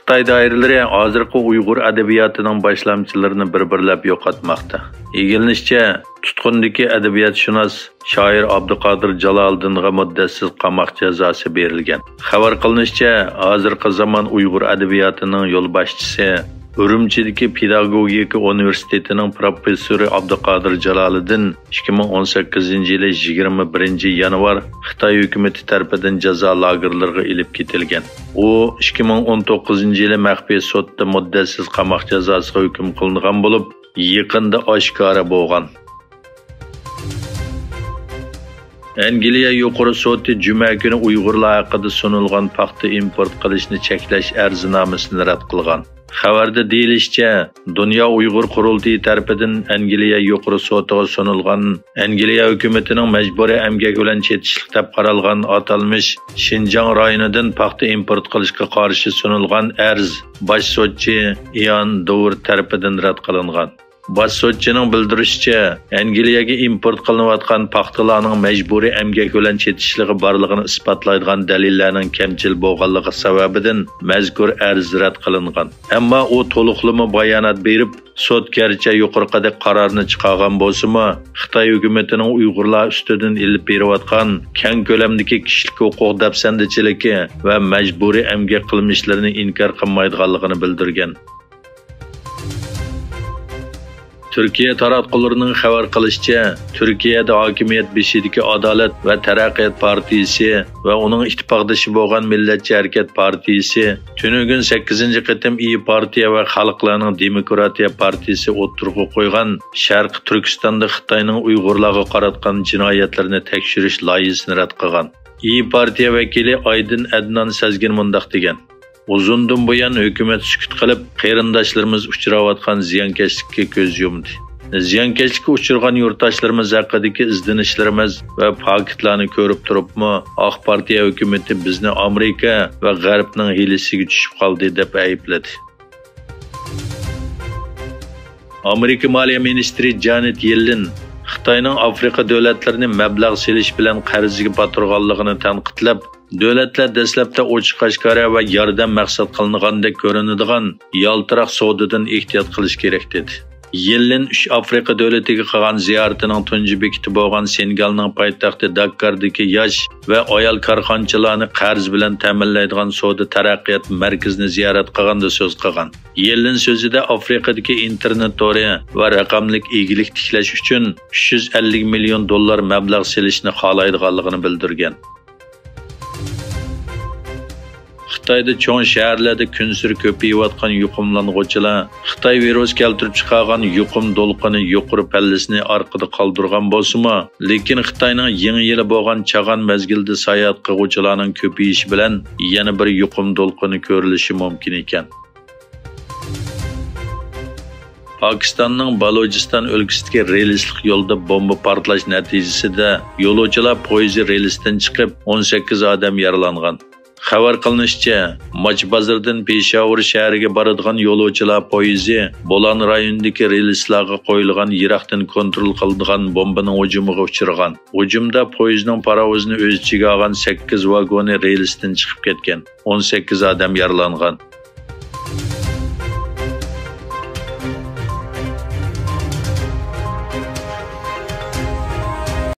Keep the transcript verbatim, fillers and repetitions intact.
خىتاي دائىرىلىرى ھازىرقى ئۇيغۇر ئەدەبىياتىنىڭ باشلامچىلىرىنى بىر-بىرلەپ يوقاتماقتا. ئىگىلىنىشىچە، تۇتقۇندىكى ئەدەبىياتشۇناس شائىر ئابدۇقادىر جالالىدىنغا مۇددەتسىز قاماق جازاسى بېرىلگەن. خەۋەر قىلىنىشىچە، ھازىرقى زامان ئۇيغۇر ئەدەبىياتىنىڭ يولباشچىسى، ئۈرۈمچىدىكى پېداگوگىكا ئۇنىۋېرسىتېتىنىڭ پروفېسسورى ئابدۇقادىر جالالىدىن ئىككى مىڭ ئون سەككىزىنچى يىلى يىگىرمە بىرىنچى يانۋار خىتاي ھۆكۈمىتى تەرىپىدىن جازا لاگېرلىرىغا ئېلىپ كېتىلگەن. ئۇ ئىككى مىڭ ئون توققۇزىنچى يىلى مەخپىي سوتتا مۇددەتسىز قاماق جازاسىغا ھۆكۈم قىلىنغان بولۇپ، يېقىندا ئاشكارا بولغان. ئەنگلىيە يۇقىرى سوتى جۈمە كۈنى ئۇيغۇرلار ھەققىدە سۇنۇلغان پاختا ئىمپورت قىلىشنى چەكلەش ئەرزنامىسىنى رەت قىلغان. خەۋەردە دېيىلىشىچە، دۇنيا ئۇيغۇر قۇرۇلتىيى تەرىپىدىن ئەنگلىيە يۇقىرى سوتىغا سۇنۇلغان ئەنگلىيە ھۆكۈمىتىنىڭ مەجبۇرىي ئەمگەك بىلەن چېتىشلىق دەپ قارالغان ئاتالمىش شىنجاڭ رايونىدىن پاختا ئىمپورت قىلىشقا قارشى سۇنۇلغان ئەرز باش سوتچى ئىئان دوۋر تەرىپىدىن رەت قىلىنغان. باش سوتچىنىڭ بىلدۈرۈشىچە، ئەنگلىيەگە ئىمپورت قىلىنىۋاتقان پاختىلارنىڭ مەجبۇرىي ئەمگەك بىلەن چېتىشلىقى بارلىقىنى ئىسپاتلايدىغان دەلىللەرنىڭ كەمچىل بولغانلىقى سەۋەبىدىن مەزكۇر ئەرز رەت قىلىنغان. ئەمما ئۇ تولۇقلىما بايانات بېرىپ، سوت گەرچە يۇقىرىقىدەك قارارنى چىقارغان بولسىمۇ، خىتاي ھۆكۈمىتىنىڭ ئۇيغۇرلار ئۈستىدىن ئېلىپ بېرىۋاتقان كەڭ كۆلەمدىكى كىشىلىك ھوقۇق دەپسەندىچىلىكى ۋە مەجبۇرىي ئەمگەك قىلمىشلىرىنى ئىنكار قىلمايدىغانلىقىنى بىلدۈرگەن. تۈركىيە تاراتقۇلىرىنىڭ خەۋەر قىلىشىچە، تۈركىيەدە ھاكىمىيەت بېشىدىكى ئادالەت ۋە تەرەققىيات پارتىيىسى ۋە ئۇنىڭ ئىتتىپاقدىشى بولغان مىللەتچى ھەرىكەت پارتىيىسى تۈنۈگۈن سەككىزىنچى قېتىم ئىيى پارتىيە ۋە خەلقلەرنىڭ دېموكراتىيە پارتىيىسى ئوتتۇرىغا قويغان شەرقىي تۈركىستاندا خىتاينىڭ ئۇيغۇرلارغا قاراتقان جىنايەتلىرىنى تەكشۈرۈش لايىھىسىنى رەت قىلغان. ئىيى پارتىيە ۋەكىلى ئايدىن ئەدنان سەزگىن مۇنداق دېگەن: ئۇزۇندىن بۇيان ھۆكۈمەت سۈكۈت قىلىپ، قېرىنداشلىرىمىز ئۇچراۋاتقان زىيانكەشلىككە كۆز يۇمدى. زىيانكەشلىككە ئۇچرىغان يۇرتداشلىرىمىز ھەققىدىكى ئىزدىنىشلىرىمىز ۋە پاكىتلارنى كۆرۈپ تۇرۇپمۇ، ئاق پارتىيە ھۆكۈمىتى بىزنى ئامېرىكا ۋە غەربنىڭ ھىيلىسىگە چۈشۈپ قالدى، دەپ ئەيىبلىدى. ئامېرىكا مالىيە مىنىستىرى جانېت يېللېن خىتاينىڭ ئافرىقا دۆلەتلىرىنى مەبلەغ سېلىش بىلەن قەرزگە باتۇرغانلىقىنى تەنقىدلەپ، دۆلەتلەر دەسلەپتە ئوچۇق-ئاشكارا ۋە ياردەم مەقسەت قىلىنغاندەك كۆرۈنىدىغان يالتىراق سودىدىن ئېھتىيات قىلىش كېرەك، دېدى. يېللېن ئۈچ ئافرىقا دۆلىتىگە قىلغان زىيارىتىنىڭ تۇنجى بېكىتى بولغان سېنېگالنىڭ پايتەختى داكاردىكى ياش ۋە ئايال كارخانىچىلارنى قەرز بىلەن تەمىنلەيدىغان سودا تەرەققىيات مەركىزىنى زىيارەت قىلغاندا سۆز قىلغان. يېللېن سۆزىدە ئافرىقىدىكى ئىنتېرنېت تورى ۋە رەقەملىك ئىگىلىك تىكلەش ئۈچۈن ئۈچ يۈز ئەللىك مىليون دوللار مەبلەغ سېلىشنى خالايدىغانلىقىنى بىلدۈرگەن. خىتايدا چوڭ شەھەرلەردە كۈنسېرى كۆپىيىۋاتقان يۇقۇملانغۇچىلار خىتاي ۋىرۇسى كەلتۈرۈپ چىقارغان يۇقۇم دولقۇنى يۇقىرى پەللىسىنى ئارقىدا قالدۇرغان بولسىمۇ، لېكىن خىتاينىڭ يېڭى يىلى بولغان چاغان مەزگىلدە ساياھەت قىلغۇچىلارنىڭ كۆپىيىشى بىلەن يەنە بىر يۇقۇم دولقۇنى كۆرۈلۈشى مۇمكىن ئىكەن. پاكىستاننىڭ بالۇچىستان ئۆلكىسىدىكى رېلىسلىق يولدا بومبا پارتلاش نەتىجىسىدە يولۇچىلار پويىزى رېلىستىن چىقىپ، ئون سەككىز ئادەم يارىلانغان. خەۋەر قىلىنىشىچە، ماچ بازىرىدىن پېشاۋۇر شەھىرىگە بارىدىغان يولۇچىلار پويىزى بولان رايونىدىكى رېلىسلارغا قويۇلغان يىراقتىن كونترول قىلىنىدىغان بومبىنىڭ ھۇجۇمىغا ئۇچرىغان. ھۇجۇمدا پويىزنىڭ پاراۋۇزىنى ئۆز ئىچىگە ئالغان سەككىز ۋاگونى رېلىستىن چىقىپ كەتكەن. ئون سەككىز ئادەم يارىلانغان.